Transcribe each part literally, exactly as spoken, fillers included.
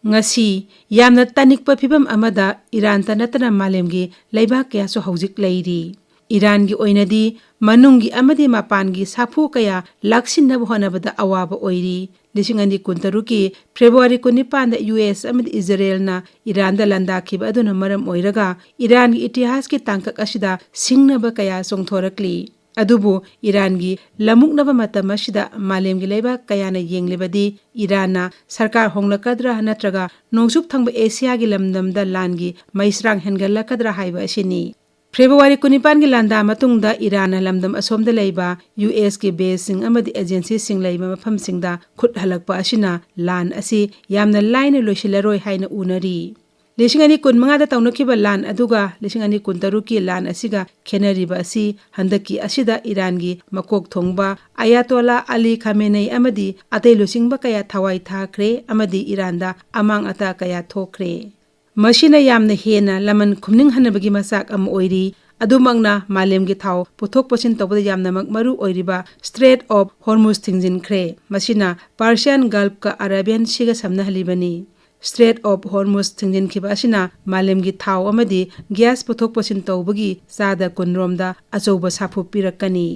ꯉꯁꯤ ꯌꯥꯝꯅ ꯇꯥꯅꯤꯡꯕ ꯐꯤꯚꯝ ꯑꯃꯗ ꯏꯔꯥꯟꯇ ꯅꯠꯇꯅ ꯃꯥꯂꯦꯝꯒꯤ ꯂꯩꯕꯥꯛ ꯀꯌꯥꯁꯨ ꯍꯧꯖꯤꯛ ꯂꯩꯔꯤ꯫ ꯏꯔꯥꯟꯒꯤ ꯑꯣꯏꯅꯗꯤ ꯃꯅꯨꯡꯒꯤ ꯑꯃꯗꯤ ꯃꯄꯥꯟꯒꯤ ꯁꯥꯐꯨ ꯀꯌꯥ ꯂꯥꯛꯁꯤꯟꯅꯕ ꯍꯣꯠꯅꯕꯗ ꯑꯋꯥꯕ ꯑꯣꯏꯔꯤ꯫ ꯂꯤꯁꯤꯡ ꯑꯅꯤ ꯀꯨꯟꯇꯔꯨꯛꯀꯤ ꯐꯦꯕ꯭ꯔꯨꯋꯥꯔꯤ ꯀꯨꯟꯅꯤꯄꯥꯟꯗ ꯌꯨ ꯑꯦꯁ ꯑꯃꯗꯤ ꯏꯖꯔꯦꯜꯅ ꯏꯔꯥꯟꯗ ꯂꯥꯟꯗꯥꯈꯤꯕ ꯑꯗꯨꯅ ꯃꯔꯝ ꯑꯣꯏꯔꯒ ꯏꯔꯥꯟꯒꯤ ꯏꯇꯤꯍꯥꯁꯀꯤ ꯇꯥꯡꯀꯛ ꯑꯁꯤꯗ ꯁꯤꯡꯅꯕ ꯀꯌꯥ ꯆꯣꯡꯊꯣꯔꯛꯂꯤ꯫ ꯑꯗꯨꯕꯨ ꯏꯔꯥꯟꯒꯤ ꯂꯝꯃꯨꯛꯅꯕ ꯃꯇꯝ ꯑꯁꯤꯗ ꯃꯥꯂꯦꯝꯒꯤ ꯂꯩꯕꯥꯛ ꯀꯌꯥꯅ ꯌꯦꯡꯂꯤꯕꯗꯤ ꯏꯔꯥꯟꯅ ꯁꯔꯀꯥꯔ ꯍꯣꯡꯂꯛꯀꯗ꯭ꯔꯥ ꯅꯠꯇ꯭ꯔꯒ ꯅꯣꯡꯆꯨꯞ ꯊꯪꯕ ꯑꯦꯁꯤꯌꯥꯒꯤ ꯂꯝꯗꯝꯗ ꯂꯥꯟꯒꯤ ꯃꯩꯁ꯭ꯔꯥꯡ ꯍꯦꯟꯒꯠꯂꯛꯀꯗ꯭ꯔꯥ ꯍꯥꯏꯕ ꯑꯁꯤꯅꯤ꯫ ꯐꯦꯕ꯭ꯔꯨꯋꯥꯔꯤ ꯀꯨꯟꯅꯤꯄꯥꯟꯒꯤ ꯂꯥꯟꯗꯥ ꯃꯇꯨꯡꯗ ꯏꯔꯥꯟꯅ ꯂꯝꯗꯝ ꯑꯁꯣꯝꯗ ꯂꯩꯕ ꯌꯨ ꯑꯦꯁꯀꯤ ꯕꯦꯁꯁꯤꯡ ꯑꯃꯗꯤ ꯑꯦꯖꯦꯟꯁꯤꯁꯤꯡ ꯂꯩꯕ ꯃꯐꯝꯁꯤꯡꯗ ꯈꯨꯠ ꯍꯜꯂꯛꯄ ꯑꯁꯤꯅ ꯂꯥꯟ ꯑꯁꯤ ꯌꯥꯝꯅ ꯂꯥꯏꯅ ꯂꯣꯏꯁꯤꯜꯂꯔꯣꯏ ꯍꯥꯏꯅ ꯎꯅꯔꯤ꯫ ꯂꯤꯁꯤꯡ ꯑꯅꯤ ꯀꯨꯟꯃꯉꯥꯗ ꯇꯧꯅꯈꯤꯕ ꯂꯥꯟ ꯑꯗꯨꯒ ꯂꯤꯁꯤꯡ ꯑꯅꯤ ꯀꯨꯟꯇꯔꯨꯛꯀꯤ ꯂꯥꯟ ꯑꯁꯤꯒ ꯈꯦꯠꯅꯔꯤꯕ ꯑꯁꯤ ꯍꯟꯗꯛꯀꯤ ꯑꯁꯤꯗ ꯏꯔꯥꯟꯒꯤ ꯃꯀꯣꯛ ꯊꯣꯡꯕ ꯑꯌꯥꯇꯣꯂꯥ ꯑꯂꯤ ꯈꯥꯃꯦꯅꯩ ꯑꯃꯗꯤ ꯑꯇꯩ ꯂꯨꯆꯤꯡꯕ ꯀꯌꯥ ꯊꯋꯥꯏ ꯊꯥꯈ꯭ꯔꯦ ꯑꯃꯗꯤ ꯏꯔꯥꯟꯗ ꯑꯃꯥꯡ ꯑꯇꯥ ꯀꯌꯥ ꯊꯣꯛꯈ꯭ꯔꯦ꯫ ꯃꯁꯤꯅ ꯌꯥꯝꯅ ꯍꯦꯟꯅ ꯂꯃꯟ ꯈꯨꯝꯅꯤꯡꯍꯟꯅꯕꯒꯤ ꯃꯆꯥꯛ ꯑꯃ ꯑꯣꯏꯔꯤ꯫ ꯑꯗꯨꯃꯛꯅ ꯃꯥꯂꯦꯝꯒꯤ ꯊꯥꯎ ꯄꯨꯊꯣꯛ ꯄꯨꯁꯤꯟ ꯇꯧꯕꯗ ꯌꯥꯝꯅꯃꯛ ꯃꯔꯨ ꯑꯣꯏꯔꯤꯕ Strait of Hormuz ꯊꯤꯡꯖꯤꯟꯈ꯭ꯔꯦ꯫ ꯃꯁꯤꯅ Persian Gulfꯀ Arabian Seaꯒ ꯁꯝꯅꯍꯜꯂꯤꯕꯅꯤ꯫ Strait of Hormuz ꯊꯤꯡꯖꯤꯟꯈꯤꯕ ꯑꯁꯤꯅ ꯃꯥꯂꯦꯝꯒꯤ ꯊꯥꯎ ꯑꯃꯗꯤ gas ꯄꯨꯊꯣꯛ ꯄꯨꯁꯤꯟ ꯇꯧꯕꯒꯤ ꯆꯥꯗ ꯀꯨꯟꯔꯣꯝꯗ ꯑꯆꯧꯕ ꯁꯥꯐꯨ ꯄꯤꯔꯛꯀꯅꯤ꯫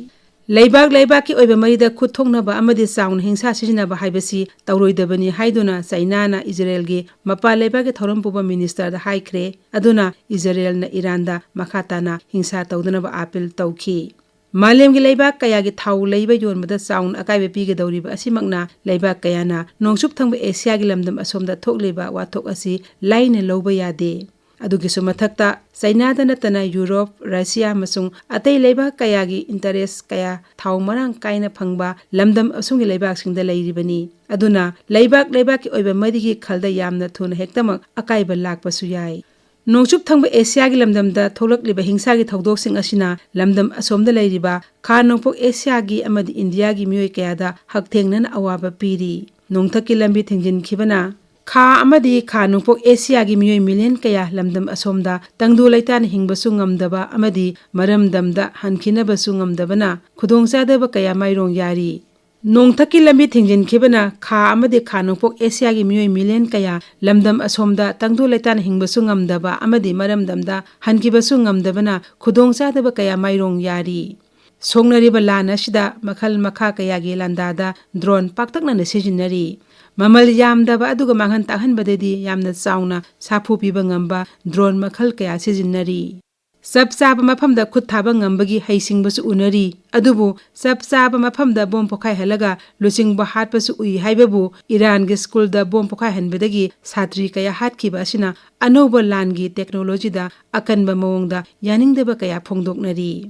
ꯂꯩꯕꯥꯛ ꯂꯩꯕꯥꯛꯀꯤ ꯑꯣꯏꯕ ꯃꯔꯤꯗ ꯈꯨꯠ ꯊꯣꯛꯅꯕ ꯑꯃꯗꯤ ꯆꯥꯎꯅ ꯍꯤꯡꯁꯥ ꯁꯤꯖꯤꯟꯅꯕ ꯍꯥꯏꯕꯁꯤ ꯇꯧꯔꯣꯏꯗꯕꯅꯤ ꯍꯥꯏꯗꯨꯅ ꯆꯩꯅꯥꯅ ꯏꯖꯔꯦꯜꯒꯤ ꯃꯄꯥꯟ ꯂꯩꯕꯥꯛꯀꯤ ꯊꯧꯔꯝ ꯄꯨꯕ ꯃꯤꯅꯤꯁꯇꯔꯗ ꯍꯥꯏꯈ꯭ꯔꯦ꯫ ꯑꯗꯨꯅ ꯏꯖꯔꯦꯜꯅ ꯏꯔꯥꯟꯗ ꯃꯈꯥ ꯇꯥꯅ ꯍꯤꯡꯁꯥ ꯇꯧꯗꯅꯕ ꯑꯥꯄꯤꯜ ꯇꯧꯈꯤ꯫ ꯃꯥꯂꯦꯝꯒꯤ ꯂꯩꯕꯥꯛ ꯀꯌꯥꯒꯤ ꯊꯥꯎ ꯂꯩꯕ ꯌꯣꯟꯕꯗ ꯆꯥꯎꯅ ꯑꯀꯥꯏꯕ ꯄꯤꯒꯗꯧꯔꯤꯕ ꯑꯁꯤꯃꯛꯅ ꯂꯩꯕꯥꯛ ꯀꯌꯥꯅ ꯅꯣꯡꯆꯨꯞ ꯊꯪꯕ ꯑꯦꯁꯤꯌꯥꯒꯤ ꯂꯝꯗꯝ ꯑꯁꯣꯝꯗ ꯊꯣꯛꯂꯤꯕ ꯋꯥꯊꯣꯛ ꯑꯁꯤ ꯂꯥꯏꯅ ꯂꯧꯕ ꯌꯥꯗꯦ꯫ ꯑꯗꯨꯒꯤꯁꯨ ꯃꯊꯛꯇ ꯆꯩꯅꯥꯗ ꯅꯠꯇꯅ ꯌꯨꯔꯣꯞ, ꯔꯁꯤꯌꯥ ꯑꯃꯁꯨꯡ ꯑꯇꯩ ꯂꯩꯕꯥꯛ ꯀꯌꯥꯒꯤ interest ꯀꯌꯥ ꯊꯥꯎ ꯃꯔꯥꯡ ꯀꯥꯏꯅ ꯐꯪꯕ ꯂꯝꯗꯝ ꯑꯁꯨꯝꯒꯤ ꯂꯩꯕꯥꯛꯁꯤꯡꯗ ꯂꯩꯔꯤꯕꯅꯤ꯫ ꯑꯗꯨꯅ ꯂꯩꯕꯥꯛ ꯂꯩꯕꯥꯛꯀꯤ ꯑꯣꯏꯕ ꯃꯔꯤꯒꯤ ꯈꯜꯗ ꯌꯥꯝꯅ ꯊꯨꯅ ꯍꯦꯛꯇꯃꯛ ꯑꯀꯥꯏꯕ ꯂꯥꯛꯄꯁꯨ ꯌꯥꯏ꯫ ꯅꯣꯡꯆꯨꯞ ꯊꯪꯕ ꯑꯦꯁꯤꯌꯥꯒꯤ ꯂꯝꯗꯝꯗ ꯊꯣꯛꯂꯛꯂꯤꯕ ꯍꯤꯡꯁꯥꯒꯤ ꯊꯧꯗꯣꯛꯁꯤꯡ ꯑꯁꯤꯅ ꯂꯝꯗꯝ ꯑꯁꯣꯝꯗ ꯂꯩꯔꯤꯕ ꯈꯥ ꯅꯣꯡꯄꯣꯛ ꯑꯦꯁꯤꯌꯥꯒꯤ ꯑꯃꯗꯤ ꯏꯟꯗꯤꯌꯥꯒꯤ ꯃꯤꯑꯣꯏ ꯀꯌꯥꯗ ꯍꯛꯊꯦꯡꯅꯅ ꯑꯋꯥꯕ ꯄꯤꯔꯤ꯫ ꯅꯣꯡꯊꯛꯀꯤ ꯂꯝꯕꯤ ꯊꯤꯡꯖꯤꯟꯈꯤꯕꯅ ꯈꯥ ꯑꯃꯗꯤ ꯈꯥ ꯅꯣꯡꯄꯣꯛ ꯑꯦꯁꯤꯌꯥꯒꯤ ꯃꯤꯑꯣꯏ million ꯀꯌꯥ ꯂꯝꯗꯝ ꯑꯁꯣꯝꯗ ꯇꯪꯗꯨ ꯂꯩꯇꯥꯅ ꯍꯤꯡꯕꯁꯨ ꯉꯝꯗꯕ ꯑꯃꯗꯤ ꯃꯔꯝꯗꯝꯗ ꯍꯟꯈꯤꯅꯕꯁꯨ ꯉꯝꯗꯕꯅ ꯈꯨꯗꯣꯡꯆꯥꯗꯕ ꯀꯌꯥ ꯃꯥꯏꯌꯣꯛꯅꯔꯤ꯫ ꯅꯣꯡꯊꯛꯀꯤ ꯂꯝꯕꯤ ꯊꯤꯡꯖꯤꯟꯈꯤꯕꯅ ꯈꯥ ꯑꯃꯗꯤ ꯈꯥ ꯅꯣꯡꯄꯣꯛ ꯑꯦꯁꯤꯌꯥꯒꯤ ꯃꯤꯑꯣꯏ ꯃꯤꯂꯤꯌꯟ ꯀꯌꯥ ꯂꯝꯗꯝ ꯑꯁꯣꯝꯗ ꯇꯪꯗꯨ ꯂꯩꯇꯥꯅ ꯍꯤꯡꯕꯁꯨ ꯉꯝꯗꯕ ꯑꯃꯗꯤ ꯃꯔꯝꯗꯝꯗ ꯍꯟꯈꯤꯕꯁꯨ ꯉꯝꯗꯕꯅ ꯈꯨꯗꯣꯡꯆꯥꯗꯕ ꯀꯌꯥ ꯃꯥꯏꯌꯣꯛꯅꯔꯤ꯫ ꯁꯣꯛꯅꯔꯤꯕ ꯂꯥꯟ ꯑꯁꯤꯗ ꯃꯈꯜ ꯃꯈꯥ ꯀꯌꯥꯒꯤ ꯂꯥꯟꯗꯥꯗ ꯗ꯭ꯔꯣꯟ ꯄꯥꯛꯇꯛꯅꯅ ꯁꯤꯖꯤꯟꯅꯔꯤ꯫ ꯃꯃꯜ ꯌꯥꯝꯗꯕ ꯑꯗꯨꯒ ꯃꯥꯡꯍꯟ ꯇꯥꯛꯍꯟꯕꯗꯗꯤ ꯌꯥꯝꯅ ꯆꯥꯎꯅ ꯁꯥꯐꯨ ꯄꯤꯕ ꯉꯝꯕ ꯗ꯭ꯔꯣꯟ ꯃꯈꯜ ꯀꯌꯥ ꯁꯤꯖꯤꯟꯅꯔꯤ꯫ ꯆꯞ ꯆꯥꯕ ꯃꯐꯝꯗ ꯈꯨꯠ ꯊꯥꯕ ꯉꯝꯕꯒꯤ ꯍꯩꯁꯤꯡꯕꯁꯨ ꯎꯅꯔꯤ, ꯑꯗꯨꯕꯨ ꯆꯞ ꯆꯥꯕ ꯃꯐꯝꯗ ꯕꯣꯝ ꯄꯣꯈꯥꯏꯍꯜꯂꯒ ꯂꯨꯆꯤꯡꯕ ꯍꯥꯠꯄꯁꯨ ꯎꯏ ꯍꯥꯏꯕꯕꯨ ꯏꯔꯥꯟꯒꯤ ꯁ꯭ꯀꯨꯜꯗ ꯕꯣꯝ ꯄꯣꯈꯥꯏꯍꯟꯕꯗꯒꯤ ꯁꯥꯇ꯭ꯔꯤ ꯀꯌꯥ ꯍꯥꯠꯈꯤꯕ ꯑꯁꯤꯅ ꯑꯅꯧꯕ ꯂꯥꯟꯒꯤ ꯇꯦꯛꯅꯣꯂꯣꯖꯤꯗ ꯑꯀꯟꯕ ꯃꯑꯣꯡꯗ ꯌꯥꯅꯤꯡꯗꯕ ꯀꯌꯥ ꯐꯣꯡꯗꯣꯛꯅꯔꯤ꯫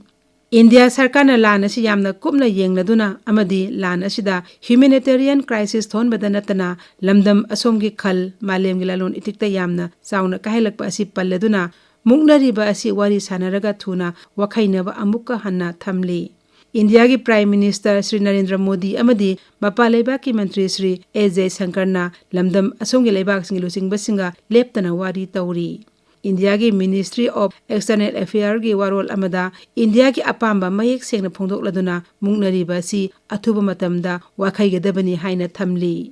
ꯏꯟꯗꯤꯌꯥ ꯁꯔꯀꯥꯔꯅ ꯂꯥꯟ ꯑꯁꯤ ꯌꯥꯝꯅ ꯀꯨꯞꯅ ꯌꯦꯡꯂꯗꯨꯅ ꯑꯃꯗꯤ ꯂꯥꯟ ꯑꯁꯤꯗ humanitarian crisis ꯊꯣꯛꯍꯟꯕꯗ ꯅꯠꯇꯅ ꯂꯝꯗꯝ ꯑꯁꯣꯝꯒꯤ ꯈꯜ, ꯃꯥꯂꯦꯝꯒꯤ ꯂꯂꯣꯟ ꯏꯇꯤꯛꯇ ꯌꯥꯝꯅ ꯆꯥꯎꯅ ꯀꯥꯏꯍꯜꯂꯛꯄ ꯑꯁꯤ ꯄꯜꯂꯗꯨꯅ ꯃꯨꯛꯅꯔꯤꯕ ꯑꯁꯤ ꯋꯥꯔꯤ ꯁꯥꯟꯅꯔꯒ ꯊꯨꯅ ꯋꯥꯈꯩꯅꯕ ꯑꯃꯨꯛꯀ ꯍꯟꯅ ꯊꯝꯂꯤ꯫ ꯏꯟꯗꯤꯌꯥꯒꯤ Prime Minister ꯁ꯭ꯔꯤ ꯅꯔꯦꯟꯗ꯭ꯔ ꯃꯣꯗꯤ ꯑꯃꯗꯤ ꯃꯄꯥꯟ ꯂꯩꯕꯥꯛꯀꯤ ꯃꯟꯇ꯭ꯔꯤ ꯁ꯭ꯔꯤ ꯑꯦꯁ ꯖꯌꯁꯪꯀꯔꯅ ꯂꯝꯗꯝ ꯑꯁꯣꯝꯒꯤ ꯂꯩꯕꯥꯛꯁꯤꯡꯒꯤ ꯂꯨꯆꯤꯡꯕꯁꯤꯡꯒ ꯂꯦꯞꯇꯅ ꯋꯥꯔꯤ ꯇꯧꯔꯤ꯫ ꯏꯟꯗꯤꯌꯥꯒꯤ Ministry of External Affairꯒꯤ ꯋꯥꯔꯣꯜ ꯑꯃꯗ ꯏꯟꯗꯤꯌꯥꯒꯤ ꯑꯄꯥꯝꯕ ꯃꯌꯦꯛ ꯁꯦꯡꯅ ꯐꯣꯡꯗꯣꯛꯂꯗꯨꯅ ꯃꯨꯛꯅꯔꯤꯕ ꯑꯁꯤ ꯑꯊꯨꯕ ꯃꯇꯝꯗ ꯋꯥꯈꯩꯒꯗꯕꯅꯤ ꯍꯥꯏꯅ ꯊꯝꯂꯤ꯫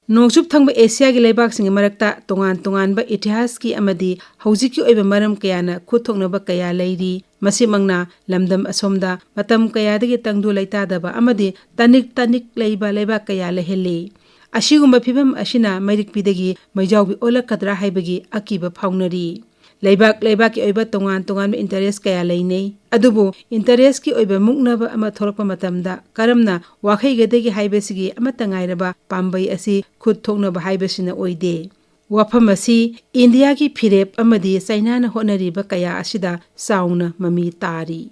ꯅꯣꯡꯆꯨꯞ ꯊꯪꯕ ꯑꯦꯁꯤꯌꯥꯒꯤ ꯂꯩꯕꯥꯛꯁꯤꯡꯒꯤ ꯃꯔꯛꯇ ꯇꯣꯉꯥꯟ ꯇꯣꯉꯥꯟꯕ ꯏꯇꯤꯍꯥꯁꯀꯤ ꯑꯃꯗꯤ ꯍꯧꯖꯤꯛꯀꯤ ꯑꯣꯏꯕ ꯃꯔꯝ ꯀꯌꯥꯅ ꯈꯨꯠ ꯊꯣꯛꯅꯕ ꯀꯌꯥ ꯂꯩꯔꯤ꯫ ꯃꯁꯤꯃꯛꯅ ꯂꯝꯗꯝ ꯑꯁꯣꯝꯗ ꯃꯇꯝ ꯀꯌꯥꯗꯒꯤ ꯇꯪꯗꯨ ꯂꯩꯇꯥꯗꯕ ꯑꯃꯗꯤ ꯇꯅꯤꯛ ꯇꯅꯤꯛ ꯂꯩꯕ ꯂꯩꯕꯥꯛ ꯀꯌꯥ ꯂꯩꯍꯜꯂꯤ꯫ ꯑꯁꯤꯒꯨꯝꯕ ꯐꯤꯕꯝ ꯑꯁꯤꯅ ꯃꯩꯔꯤꯛꯄꯤꯗꯒꯤ ꯃꯩꯖꯥꯎꯕꯤ ꯑꯣꯜꯂꯛꯀꯗ꯭ꯔꯥ ꯍꯥꯏꯕꯒꯤ ꯑꯀꯤꯕ ꯐꯥꯎꯅꯔꯤ꯫ ꯂꯩꯕꯥꯛ ꯂꯩꯕꯥꯛꯀꯤ ꯑꯣꯏꯕ ꯇꯣꯉꯥꯟ ꯇꯣꯉꯥꯟꯕ interest ꯀꯌꯥ ꯂꯩꯅꯩ꯫ ꯑꯗꯨꯕꯨ interestꯀꯤ ꯑꯣꯏꯕ ꯃꯨꯛꯅꯕ ꯑꯃ ꯊꯣꯛꯂꯛꯄ ꯃꯇꯝꯗ ꯀꯔꯝꯅ ꯋꯥꯈꯩꯒꯗꯒꯦ ꯍꯥꯏꯕꯁꯤꯒꯤ ꯑꯃꯠꯇ ꯉꯥꯏꯔꯕ ꯄꯥꯝꯕꯩ ꯑꯁꯤ ꯈꯨꯠ ꯊꯣꯛꯅꯕ ꯍꯥꯏꯕꯁꯤꯅ ꯑꯣꯏꯗꯦ꯫ ꯋꯥꯐꯝ ꯑꯁꯤ ꯏꯟꯗꯤꯌꯥꯒꯤ ꯐꯤꯔꯦꯞ ꯑꯃꯗꯤ ꯆꯩꯅꯥꯅ ꯍꯣꯠꯅꯔꯤꯕ ꯀꯌꯥ ꯑꯁꯤꯗ ꯆꯥꯎꯅ ꯃꯃꯤ ꯇꯥꯔꯤ꯫